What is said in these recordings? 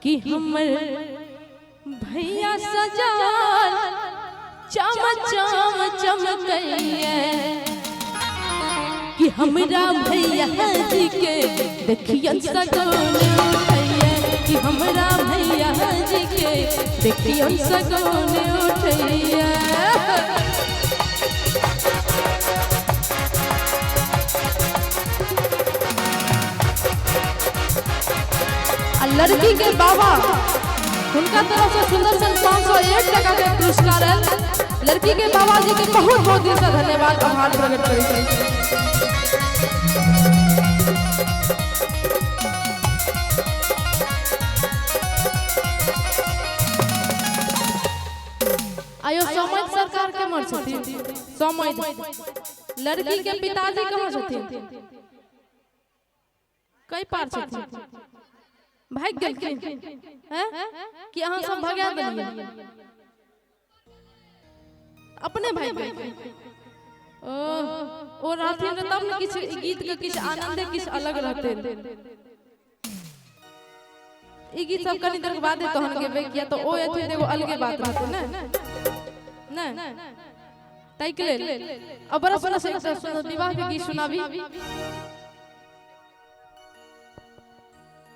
कि हमर भैया सजाल चम चम चमकैया, कि हमरा भैया जी के देखियन सगोन उठैया, कि हमरा भैया जी के देखियन सगोन उठैया। आ लड़की के बाबा हुनका तरफ से सुंदर सन 501 टका के पुरस्कार आयल। लड़की के बाबा जी के बहुत बहुत दिल से धन्यवाद आभार प्रकट करै छी। आयो समैध सरकार के मर छथिन, समैध लड़की के पिताजी कहाँ छथिन, कई पार छथिन, भागि गेलखिन हैं कि अहाँ सब भगा देलियै, अपने भागि गेलखिन। ओ रहथिन तब ने किछु गीत के किछु आनंदे किछु अलग रहतै। ई गीत सब कनी देर के बादे तहन गेबै, किया तऽ ओ एथिन एगो अलगे बात रहतै ने, नहि ताहिके लेल। अब बड़ा सुंदर से सुंदर विवाह के गीत सुनाबी,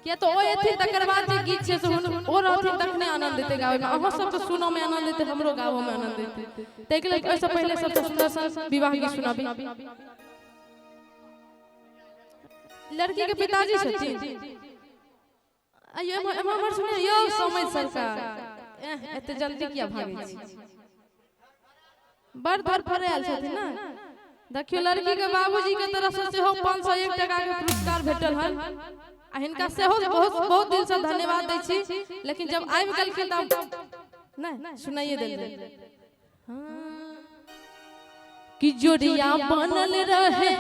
किया तो ओ एथिन तकर बाद जे गीत छै से ओ रहथिन तखने आनंद एतै गाबैमे, अहाँ सबके सुनऽमे आनंद एतै, हमरो गाबऽमे आनंद एतै। ताहिके लेल ओहिसँ पहिले सबसँ सुंदर सन विवाह गीत सुनाबी। लड़की के पिताजी छथिन, आइयो एम्हर सुनियौ यौ समय सरकार, एते जल्दी किया भागै छी, बड़ धड़फड़ायल छथिन ने। देखियौ लड़की के बाबूजी के तरफ से सेहो 501 टका के पुरस्कार भेटल हन, आ हिनका सेहो बहुत बहुत दिल से धन्यवाद दै छी। लेकिन जब आबि गेलखिन तब नहि सुनाइए देलियै कि जोड़िया बनल रहे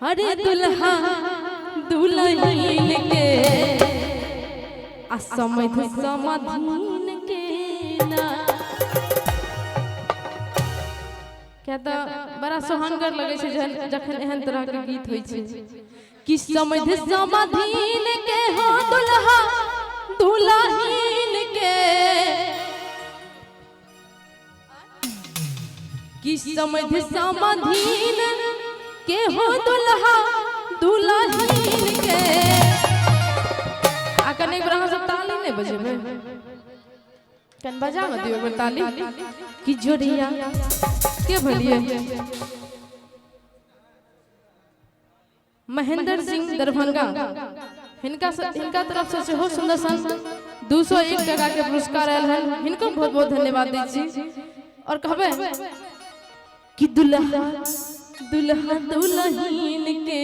अरे दुल्हा दुल्हन के, आ समैध समाधीन के ना। क्या तऽ बड़ा सोहानगर लगै छै जखन एहन तरह के गीत होइ छै कि समैध समाधीन के हो दुल्हा दुल्हन के, कि समैध समाधीन के हो दुल्हा दुल्हन के। आ कने एक बेर अहाँ सब ताली नहि बजेबै, कन बजा ने दियौ एक बेर ताली। कि जोड़िया के भलिए महेंद्र सिंह दरभंगा, हिनका तरफ से सेहो सुंदर सन 201 टका के पुरस्कार आयल हन, हिनको बहुत बहुत धन्यवाद दै छी। और कहबै कि दुल्हा दुल्हा दुल्हन के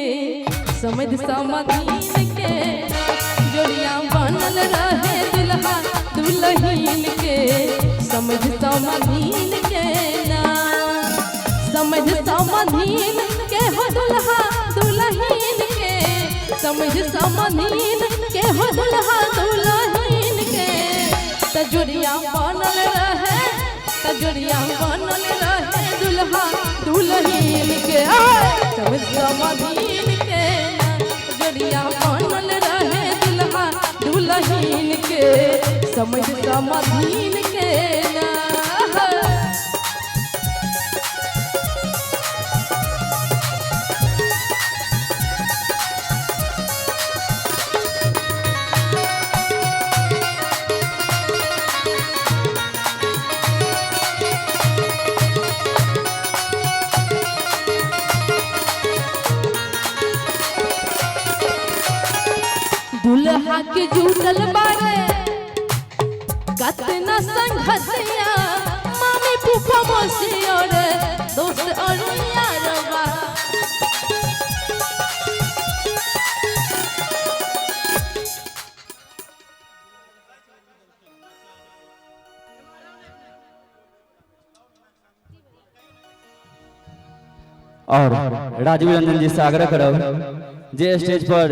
समैध समाधीन के, जोड़िया बनल रहे दुल्हा दुल्हन के समैध समाधीन के ना, समैध समाधीन के हो दुल्हा दुल्हन के, समैध समाधीन के हो दुल्हा दुल्हन के, तजोरिया बनल रहे, तजोरिया बनल रहे दुल्हा दुल्हन के, समैध समाधीन के, जोड़िया बनल रहे दुल्हा दुल्हन के, समैध समाधीन के ना। दुल्हा के जुटल बारे कतना संगतिया, मामी फूफा मौसी और दोस्त और यारवा। और राजीव रंजन जी से आग्रह करब जे स्टेज पर